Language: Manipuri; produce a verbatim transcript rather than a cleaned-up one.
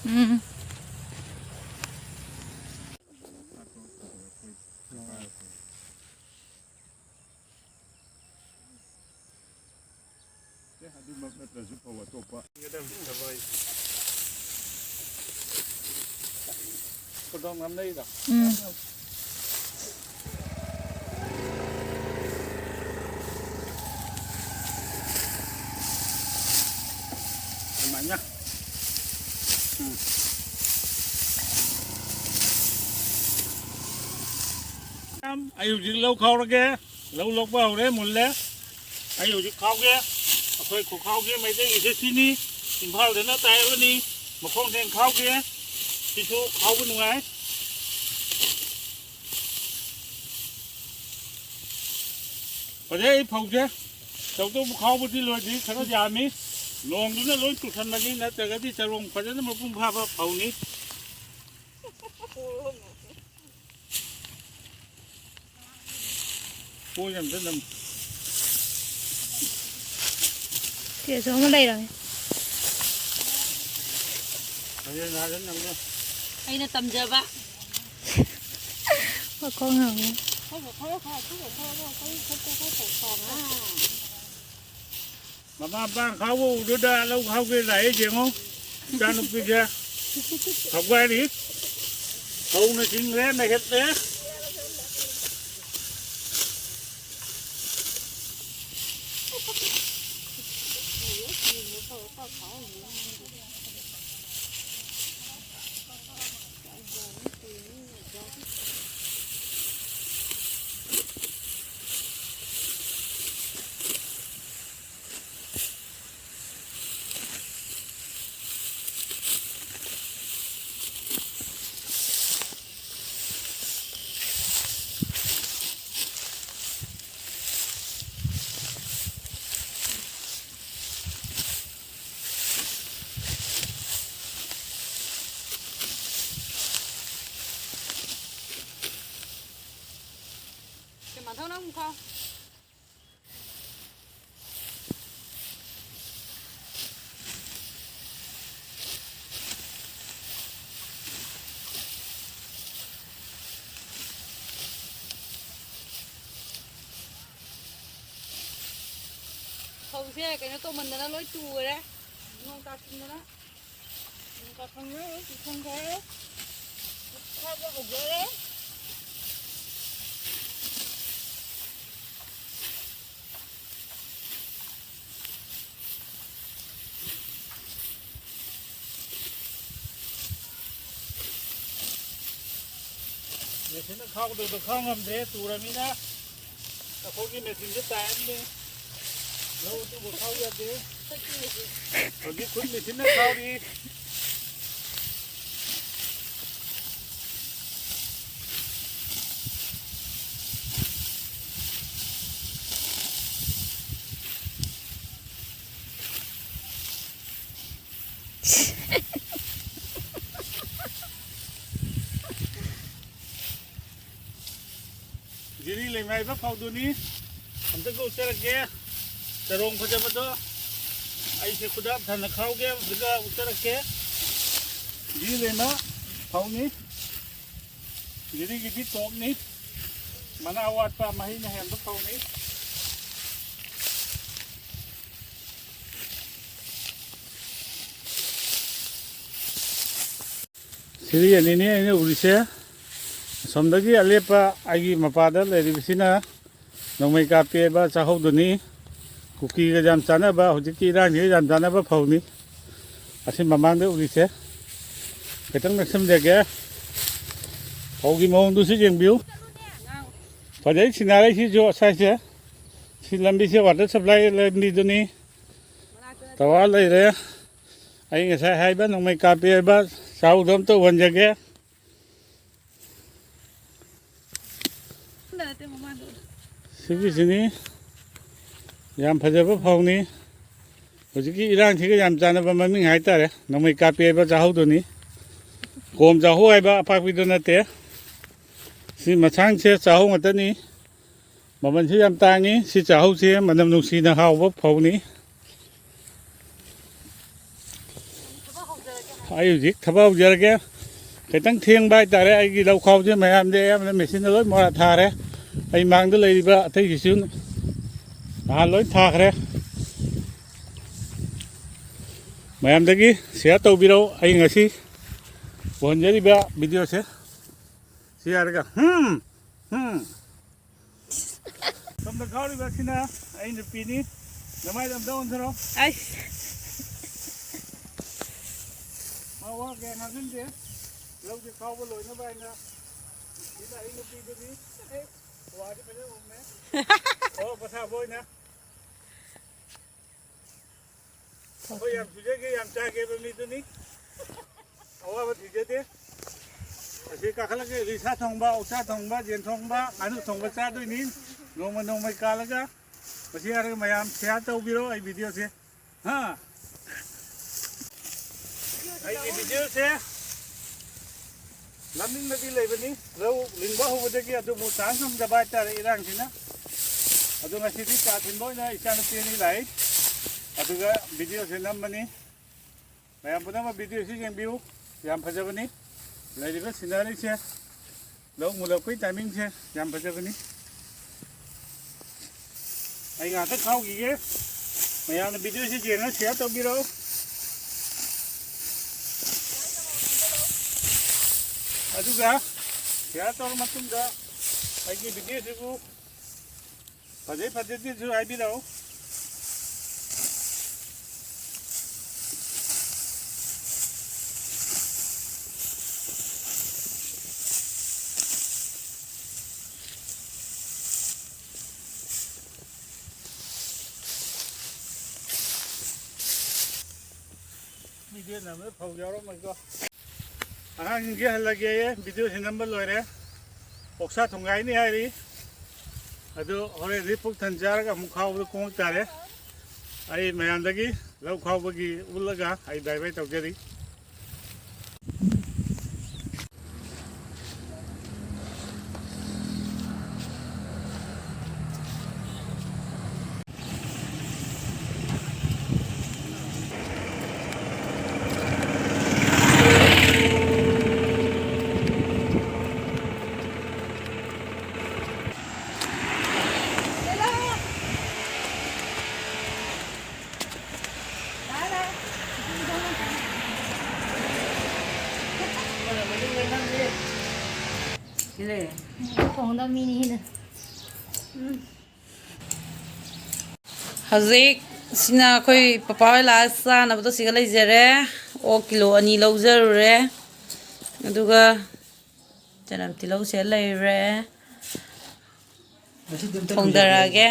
ꯎꯝ꯫ ꯑꯦ, ꯑꯗꯨꯃꯛ ꯅꯠꯇ꯭ꯔꯁꯨ ꯐꯧ ꯑꯇꯣꯞꯄ꯫ ꯈꯨꯗꯣꯡ ꯉꯝꯅꯩꯗꯣ꯫ ꯎꯝ꯫ ꯑꯗꯨꯃꯥꯏꯅ꯫ ꯎꯝ꯫ ꯑꯩ ꯍꯧꯖꯤꯛ ꯂꯧ ꯈꯥꯎꯔꯒꯦ꯫ ꯂꯧ ꯂꯣꯛꯄ ꯍꯧꯔꯦ, ꯃꯨꯜꯂꯦ꯫ ꯑꯩ ꯍꯧꯖꯤꯛ ꯈꯥꯎꯒꯦ꯫ ꯑꯩꯈꯣꯏ ꯈꯨꯈꯥꯎꯁꯦ ꯃꯩꯇꯩꯒꯤꯁꯦ ꯁꯤꯅꯤ꯫ ꯏꯝꯐꯥꯜꯗꯅ ꯇꯥꯏꯕꯅꯤ꯫ ꯃꯈꯣꯡ ꯊꯦꯡ ꯈꯥꯎꯒꯦ꯫ ꯁꯤꯁꯨ ꯈꯥꯎꯕ ꯅꯨꯡꯉꯥꯏ꯫ ꯍꯧꯖꯤꯛ ꯑꯩ ꯐꯧꯁꯦ ꯇꯧꯗꯧꯕ ꯈꯥꯎꯕꯗꯤ ꯂꯣꯏꯗ꯭ꯔꯤ, ꯈꯔ ꯌꯥꯝꯃꯤ꯫ ꯅꯣꯡꯗꯨꯅ ꯂꯣꯏ ꯇꯨꯁꯟꯕꯅꯤ, ꯅꯠꯇ꯭ꯔꯒꯗꯤ ꯆꯔꯣꯡ ꯐꯖꯅ ꯃꯄꯨꯡ ꯐꯥꯕ ꯐꯧꯅꯤ꯫ ꯄꯣꯏ ꯑꯝꯇ ꯅꯝ-꯫ ꯆꯦꯁꯨ ꯑꯃ ꯂꯩꯔꯝꯃꯦ꯫ ꯐꯖꯅ ꯅꯝꯃꯦ꯫ ꯑꯩꯅ ꯇꯝꯖꯕ꯫ ꯃꯈꯣꯡ ꯍꯥꯝꯃꯦ꯫ ꯃꯃꯥ ꯃꯄꯥ ꯈꯥꯎꯕ ꯎꯗꯨꯗ ꯂꯧ ꯈꯥꯎꯒꯦ ꯂꯥꯛꯑꯦ ꯌꯦꯡꯉꯣ꯫ ꯏꯆꯥꯅꯨꯄꯤꯁꯦ ꯈꯥꯎꯒꯥꯏꯔꯤ꯫ ꯐꯧꯅ ꯆꯤꯡꯈ꯭ꯔꯦ, ꯅꯩꯍꯠꯂꯦ꯫ ꯁꯦ, ꯃꯥꯙꯧ, ꯅꯪ ꯑꯃꯨꯛ ꯈꯥꯎ꯫ ꯀꯩꯅꯣ ꯇꯧꯃꯟꯗꯅ ꯂꯣꯏ ꯇꯨꯔꯦ꯫ ꯅꯣꯡ ꯇꯥꯁꯤꯟꯗꯅ꯫ ꯅꯣꯡ ꯇꯥꯁꯤꯟꯗꯅ ꯂꯣꯏ ꯇꯨꯁꯟꯈ꯭ꯔꯦ꯫ ꯈꯥꯎꯕ ꯍꯧꯗꯣꯔꯦ꯫ ꯃꯦꯆꯤꯟꯅ ꯈꯥꯎꯗꯕꯗꯣ ꯈꯥꯎ ꯉꯝꯗ꯭ꯔꯦ, ꯇꯨꯔꯃꯤꯅ꯫ ꯑꯩꯈꯣꯏꯒꯤ ꯃꯦꯆꯤꯟꯁꯦ ꯇꯥꯏꯔꯅꯤ꯫ ꯂꯧ ꯑꯗꯨꯕꯨ ꯈꯥꯎ ꯌꯥꯗꯦ꯫ ꯍꯧꯖꯤꯛ ꯈꯨꯠ ꯃꯦꯆꯤꯟꯅ ꯈꯥꯎꯔꯤ꯫ ꯖꯤꯔꯤ ꯂꯩꯃꯥꯏꯕ ꯐꯧꯗꯨꯅꯤ꯫ ꯑꯝꯇ ꯎꯠꯆꯔꯛꯀꯦ꯫ ꯆꯔꯣꯡ ꯐꯖꯕꯗꯣ ꯑꯩꯁꯦ ꯈꯨꯗꯥꯞ ꯊꯟꯅ ꯈꯥꯎꯒꯦ, ꯑꯗꯨꯒ ꯎꯠꯆꯔꯛꯀꯦ꯫ ꯖꯤꯔꯤ ꯂꯩꯃ ꯐꯧꯅꯤ꯫ ꯖꯤꯔꯤꯒꯤꯗꯤ ꯇꯣꯞꯅꯤ꯫ ꯃꯅꯥ ꯋꯥꯠꯄ, ꯃꯍꯩꯅ ꯍꯦꯟꯕ ꯐꯧꯅꯤ꯫ ꯁꯤꯔꯤ ꯑꯅꯤꯅꯤ ꯑꯩꯅ ꯎꯔꯤꯁꯦ꯫ ꯑꯁꯣꯝꯗꯒꯤ ꯑꯂꯦꯞꯄ ꯑꯩꯒꯤ ꯃꯄꯥꯗ ꯂꯩꯔꯤꯕꯁꯤꯅ ꯅꯣꯡꯃꯩ ꯀꯥꯞꯄꯤ ꯍꯥꯏꯕ ꯆꯥꯛꯍꯧꯗꯨꯅꯤ꯫ ꯀꯨꯀꯤꯒ ꯌꯥꯝ ꯆꯥꯅꯕ, ꯍꯧꯖꯤꯛꯀꯤ ꯏꯔꯥꯡꯁꯤꯒ ꯌꯥꯝ ꯆꯥꯅꯕ ꯐꯧꯅꯤ꯫ ꯑꯁꯤ ꯃꯃꯥꯡꯗ ꯎꯔꯤꯁꯦ꯫ ꯈꯤꯇꯪ ꯅꯛꯁꯟꯖꯒꯦ꯫ ꯐꯧꯒꯤ ꯃꯑꯣꯡꯗꯨꯁꯨ ꯌꯦꯡꯕꯤꯌꯨ꯫ ꯐꯖꯩ ꯁꯤꯅꯔꯩꯁꯤꯁꯨ ꯉꯁꯥꯏꯁꯦ꯫ ꯁꯤ ꯂꯝꯕꯤꯁꯦ ꯋꯥꯇꯔ ꯁꯄ꯭ꯂꯥꯏ ꯂꯝꯕꯤꯗꯨꯅꯤ꯫ ꯇꯋꯥꯔ ꯂꯩꯔꯦ꯫ ꯑꯩ ꯉꯁꯥꯏ ꯍꯥꯏꯕ ꯅꯣꯡꯃꯩ ꯀꯥꯞꯄꯤ ꯍꯥꯏꯕ ꯆꯥꯎꯗꯣ ꯑꯝꯇ ꯎꯍꯟꯖꯒꯦ꯫ ꯁꯤꯒꯤꯁꯤꯅꯤ꯫ ꯌꯥꯝ ꯐꯖꯕ ꯐꯧꯅꯤ꯫ ꯍꯧꯖꯤꯛꯀꯤ ꯏꯔꯥꯡꯁꯤꯒ ꯌꯥꯝ ꯆꯥꯟꯅꯕ ꯃꯃꯤꯡ ꯍꯥꯏꯇꯥꯔꯦ꯫ ꯅꯣꯡꯃꯩ ꯀꯥꯞꯄꯤ ꯍꯥꯏꯕ ꯆꯥꯍꯧꯗꯨꯅꯤ꯫ ꯀꯣꯝ ꯆꯥꯍꯧ ꯍꯥꯏꯕ ꯑꯄꯥꯛꯄꯤꯗꯨ ꯅꯠꯇꯦ꯫ ꯁꯤ ꯃꯁꯥꯡꯁꯦ ꯆꯥꯍꯧ ꯉꯥꯛꯇꯅꯤ꯫ ꯃꯃꯜꯁꯨ ꯌꯥꯝ ꯇꯥꯡꯉꯤ꯫ ꯁꯤ ꯆꯥꯍꯧꯁꯦ ꯃꯅꯝ ꯅꯨꯡꯁꯤꯅ ꯍꯥꯎꯕ ꯐꯧꯅꯤ꯫ ꯑꯩ ꯍꯧꯖꯤꯛ ꯊꯕꯛ ꯍꯧꯖꯔꯒꯦ꯫ ꯈꯤꯇꯪ ꯊꯦꯡꯕ ꯍꯥꯏꯇꯥꯔꯦ꯫ ꯑꯩꯒꯤ ꯂꯧ ꯈꯥꯎꯁꯦ ꯃꯌꯥꯝꯗꯤ ꯑꯌꯥꯝꯕꯅ ꯃꯦꯆꯤꯟꯗ ꯂꯣꯏ ꯃꯣꯔꯥ ꯊꯥꯔꯦ꯫ ꯑꯩ ꯃꯥꯡꯗ ꯂꯩꯔꯤꯕ ꯑꯇꯩꯁꯤꯁꯨ ꯅꯍꯥꯟ ꯂꯣꯏ ꯊꯥꯈ꯭ꯔꯦ꯫ ꯃꯌꯥꯝꯗꯒꯤ ꯁꯤꯌꯥꯔ ꯇꯧꯕꯤꯔꯣ꯫ ꯑꯩ ꯉꯁꯤ ꯎꯍꯟꯖꯔꯤꯕ ꯚꯤꯗꯤꯑꯣꯁꯦ꯫ ꯁꯤ ꯍꯥꯏꯔꯒ, ꯍꯝ, ꯍꯝ꯫ ꯁꯣꯝꯗ ꯈꯥꯎꯔꯤꯕ ꯑꯁꯤꯅ ꯑꯩ ꯅꯨꯄꯤꯅꯤ꯫ ꯅꯃꯥꯏꯗ ꯑꯝꯇ ꯑꯣꯟꯊꯣꯔꯛꯑꯣ꯫ ꯑꯩꯁ꯫ ꯃꯥ ꯋꯥ ꯀꯌꯥ ꯉꯥꯡꯍꯟꯗꯦ꯫ ꯂꯧꯁꯦ ꯈꯥꯎꯕ ꯂꯣꯏꯅꯕ ꯍꯥꯏꯅ꯫ ꯁꯤꯅ ꯑꯩ ꯅꯨꯄꯤꯗꯨꯅꯤ꯫ ꯋꯥꯗꯤ ꯐꯖꯅ ꯎꯝꯃꯦ꯫ ꯑꯣ, ꯄꯣꯊꯥꯕ ꯑꯣꯏꯅ꯫ ꯑꯩꯈꯣꯏ ꯌꯥꯝ ꯁꯨꯖꯒꯦ, ꯌꯥꯝ ꯆꯥꯒꯦ ꯍꯥꯏꯕ ꯃꯤꯗꯨꯅꯤ꯫ ꯑꯋꯥꯕ ꯊꯤꯖꯗꯦ꯫ ꯑꯁꯤ ꯀꯥꯈꯠꯂꯒ ꯏꯂꯤꯁꯥ ꯊꯣꯡꯕ, ꯑꯣꯛꯁꯥ ꯊꯣꯡꯕ, ꯌꯦꯟ ꯊꯣꯡꯕ, ꯉꯥꯅꯨ ꯊꯣꯡꯕ ꯆꯥꯗꯣꯏꯅꯤ꯫ ꯅꯣꯡꯃ ꯅꯣꯡꯃꯒꯤ ꯀꯥꯜꯂꯒ꯫ ꯃꯁꯤ ꯍꯥꯏꯔꯒ ꯃꯌꯥꯝ ꯁꯤꯌꯥꯔ ꯇꯧꯕꯤꯔꯣ ꯑꯩ ꯚꯤꯗꯤꯑꯣꯁꯦ꯫ ꯍꯥ? ꯑꯩꯒꯤ ꯚꯤꯗꯤꯑꯣꯁꯦ ꯅꯝꯅꯤꯡꯕꯗꯤ ꯂꯩꯕꯅꯤ, ꯂꯧ ꯂꯤꯡꯕ ꯍꯧꯕꯗꯒꯤ, ꯑꯗꯨꯕꯨ ꯆꯥꯟꯁ ꯐꯪꯗꯕ ꯍꯥꯏꯇꯥꯔꯦ, ꯏꯔꯥꯡꯁꯤꯅ꯫ ꯑꯗꯣ ꯉꯁꯤꯗꯤ ꯆꯥ ꯊꯤꯟꯕ ꯑꯣꯏꯅ ꯏꯆꯥꯅꯨꯄꯤ ꯑꯅꯤ ꯂꯥꯛꯏ, ꯑꯗꯨꯒ ꯚꯤꯗꯤꯑꯣꯁꯦ ꯅꯝꯕꯅꯤ꯫ ꯃꯌꯥꯝ ꯄꯨꯝꯅꯃꯛ ꯚꯤꯗꯤꯑꯣꯁꯤ ꯌꯦꯡꯕꯤꯌꯨ, ꯌꯥꯝ ꯐꯖꯕꯅꯤ꯫ ꯂꯩꯔꯤꯕ ꯁꯤꯅꯔꯤꯁꯦ, ꯂꯧ ꯃꯨꯜꯂꯛꯄꯒꯤ ꯇꯥꯏꯃꯤꯡꯁꯦ ꯌꯥꯝ ꯐꯖꯕꯅꯤ꯫ ꯑꯩ ꯉꯥꯛꯇ ꯈꯥꯎꯈꯤꯒꯦ꯫ ꯃꯌꯥꯝꯅ ꯚꯤꯗꯤꯑꯣꯁꯤ ꯌꯦꯡꯉꯒ ꯁꯤꯌꯥꯔ ꯇꯧꯕꯤꯔꯛꯎ꯫ ꯑꯗꯨꯒ ꯁꯤꯌꯥꯔ ꯇꯧꯔ ꯃꯇꯨꯡꯗ ꯑꯩꯒꯤ ꯚꯤꯗꯤꯑꯣꯁꯤꯕꯨ ꯐꯖꯩ ꯐꯖꯗꯦꯁꯨ ꯍꯥꯏꯕꯤꯔꯛꯎ꯫ ꯚꯤꯗꯤꯑꯣ ꯅꯝꯕꯗ ꯐꯧ ꯌꯥꯎꯔꯝꯃꯣꯏꯀꯣ꯫ ꯑꯉꯥꯡꯁꯤꯡꯁꯦ ꯍꯜꯂꯒꯦꯌꯦ, ꯚꯤꯗꯤꯑꯣꯁꯤ ꯅꯝꯕ ꯂꯣꯏꯔꯦ꯫ ꯑꯣꯛꯁꯥ ꯊꯣꯡꯒꯥꯏꯅꯤ ꯍꯥꯏꯔꯤ꯫ ꯑꯗꯨ ꯍꯣꯔꯦꯟꯗꯤ ꯄꯨꯛ ꯊꯟ ꯆꯥꯔꯒ ꯑꯃꯨꯛ ꯈꯥꯎꯕꯗ ꯀꯨꯝꯃꯛ ꯇꯥꯔꯦ꯫ ꯑꯩ ꯃꯌꯥꯝꯗꯒꯤ ꯂꯧ ꯈꯥꯎꯕꯒꯤ ꯎꯠꯂꯒ ꯑꯩ ꯕꯥꯏ ꯕꯥꯏ ꯇꯧꯖꯔꯤ꯫ ꯊꯣꯡꯗ ꯃꯤꯅꯤ ꯍꯦꯟꯅ꯫ ꯍꯧꯖꯤꯛ ꯁꯤꯅ ꯑꯩꯈꯣꯏ ꯄꯄꯥ ꯍꯣꯏ ꯂꯥꯛꯑ ꯆꯥꯅꯕꯗꯣ ꯁꯤꯒ ꯂꯩꯖꯔꯦ꯫ ꯑꯣꯛ ꯀꯤꯂꯣ ꯑꯅꯤ ꯂꯧꯖꯔꯨꯔꯦ꯫ ꯑꯗꯨꯒ ꯆꯅꯝ ꯇꯤꯜꯍꯧ ꯁꯤꯗ ꯂꯩꯔꯦ꯫ ꯊꯣꯡꯗꯔꯛꯑꯒꯦ꯫